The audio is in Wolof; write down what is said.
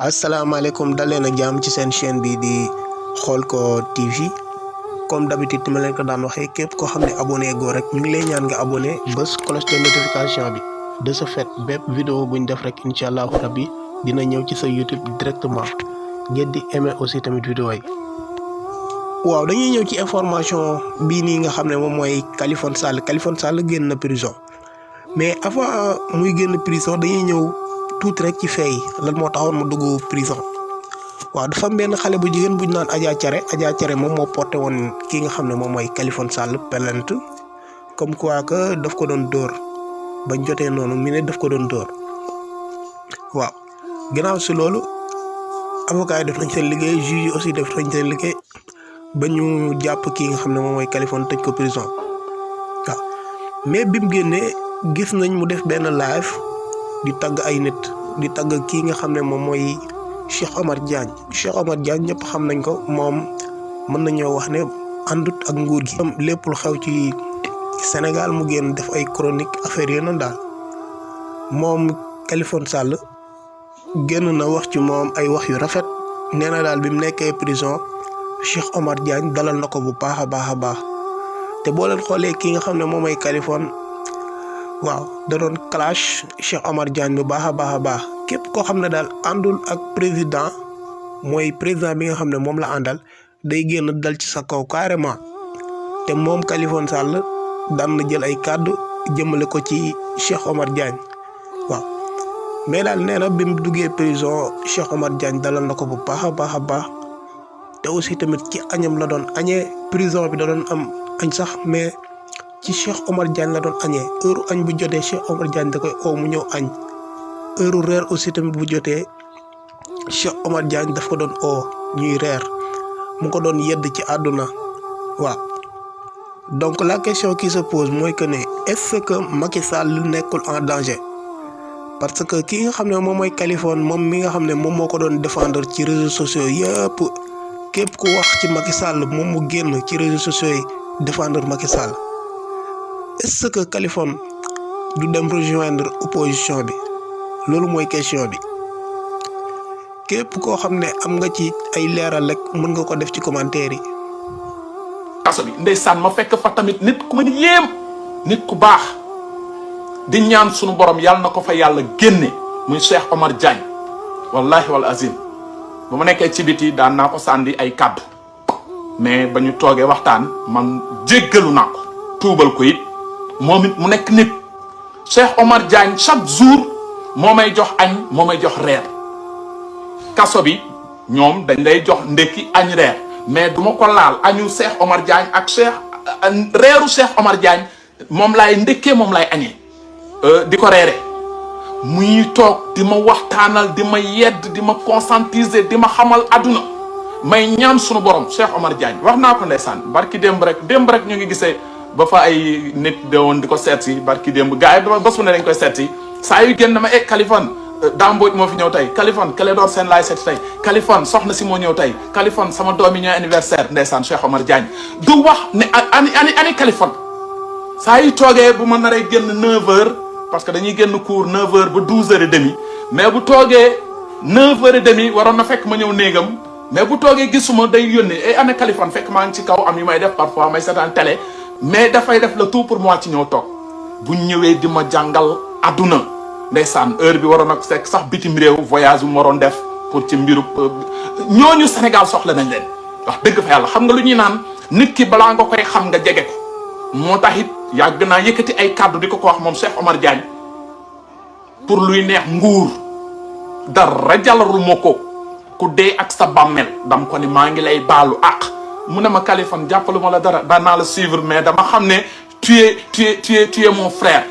asalaamaaleykum daleen ak jàmm ci seen chaîne bi di Xoolko TV comme d'habitude ma leen ko daan waxee képp koo xam ne abonné goo rek ñu ngi lay ñaan nga abonné bés cloche de notification bi de ce fait bépp vidéo buñ def rek incha allahu rabbi dina ñëw ci sa YouTube directement ngeen di aimer aussi tamit vidéo yi. waaw dañuy ñëw ci information bii nii nga xam ne moom mooy Kaliphone Sall génn na prison mais avant muy génn prison dañuy ñëw tuuti rek ci fee yi lan moo taxoon mu dugg prison. waaw dafa am benn xale bu jigéen bu ñu naan Adja Thiaré moom moo porté woon kii nga xam ne moom mooy Kaliphone Sall plainte comme quoi que daf ko doon dóor bañ jotee noonu mi ne daf ko doon dóor. waaw ginnaaw si loolu avocat yi def nañ seen liggéey juge yi aussi def nañ seen liggéey ba ñu jàpp kii nga xam ne moom mooy Kaliphone tëj ko prison. waaw mais bi mu génnee gis nañ mu def benn live di tagg ay nit di tagg kii nga xam ne moom mooy Cheikh Omar Diagne ñëpp xam nañ ko moom mën nañoo wax ne àndut ak nguur gi. lépp lu xew ci Sénégal mu génn def ay chronique affaire yi noonu daal moom Kaliphone Sall génn na wax ci moom ay wax yu rafet nee na daal bi mu nekkee prison Cheikh Omar Diagne dalal na ko bu baax a baax te boo leen xoolee kii nga xam ne moom mooy Kaliphone waaw da doon clash Cheikh Omar Diagne bu baax a baax képp koo xam ne daal àndul ak président mooy président bi nga xam ne moom la àndal day génn dal ci sa kaw carrément te moom Kaliphone Sall daan na jël ay kàddu jëmale ko ci Cheikh Omar Diagne waaw mais daal nee na bi mu duggee prison Cheikh Omar Diagne dalal na ko bu baax a baax te aussi tamit ci añam la doon añee prison bi da doon am añ sax mais ci Cheikh Omar Diagne la doon añee heure añ bu jotee Cheikh Omar Diagne da koy oo mu ñëw añ heure reer aussi tamit bu jotee Cheikh Omar Diagne daf ko doon oo ñuy reer mu ko doon yedd ci àdduna. waaw donc la question qui se pose mooy que ne est-ce que Macky Sall nekkul en danger parce que kii nga xam ne moom mooy Kaliphone moom mi nga xam ne moom moo ko doon défendre ci réseaux sociaux yëpp képp ku wax ci Macky Sall moom mu génn ci réseaux sociaux yi défendre Macky Sall. est-ce que Kaliphone du dem rejoindre opposition bi loolu mooy question bi képp koo xam ne am nga ci ay leeral rek mën nga ko def ci commentaire yi. kaso bi ndeysaan ma fekk fa tamit nit ku ma di yéem nit ku baax di ñaan sunu borom yàlla na ko fa yàlla génne muy Cheikh Omar Diagne wallahi wal azim ba ma nekkee ci biti daan naa ko sànni ay kàddu mais ba ñu toogee waxtaan man jéggalu naa ko tuubal ko it moom it mu nekk nit Cheikh Omar Diagne chaque jour moo may jox añ moo may jox reer kaso bi ñoom dañ lay jox ndekki añ reer mais duma ko laal añu Cheikh Omar Diagne ak reeru Cheikh Omar Diagne moom laay ndekkee moom laay añee di ko reere muy toog di ma waxtaanal di ma yedd di ma conscientiser di ma xamal àdduna may ñaan sunu borom Cheikh Omar Diagne wax naa ko ndeysaan barki démb rek ñu ngi gisee ba fa ay nit de woon di ko seet si barki démb gars yi bés bu ne dañ koy seet si saa yu génn ma Kaliphone Damboj moo fi ñëw tey Kaliphone Clédor Sène laay seet tey Kaliphone soxna si moo ñëw tey Kaliphone sama doom yi ñooy anniversaire ndeysaan Cheikh Omar Diagne du wax ne ani Kaliphone saa yu toogee bu ma naree génn 9h parce que dañuy génn cours 9h ba 12h30 mais bu toogee 9h30 waroon na fekk ma ñëw néegam mais bu toogee gisuma day yónnee ana Kaliphone fekk maa ngi ci kaw am yu may def parfois may seetaan télé mais dafay def le tout pour moi ci ñëw toog bu ñëwee di ma jàngal àdduna ndeysaan heure bi waroon ak fekk sax bitim réew voyage bu ma waroon def pour ci mbiru ñooñu Sénégal soxla nañ leen wax dëgg fa yàlla xam nga lu ñuy naan nit ki balaa nga koy xam nga jege ko moo tax it yàgg naa yëkkati ay kàddu di ko wax moom Cheikh Omar Diagne pour luy neex nguur dara jàllarul moo ko ku dee ak sa bàmmeel dam ko ni maa ngi lay baalu àq mu ne ma Kaliphone jàppalu ma la dara daan naa la suivre mais dama xam ne tu es mon frère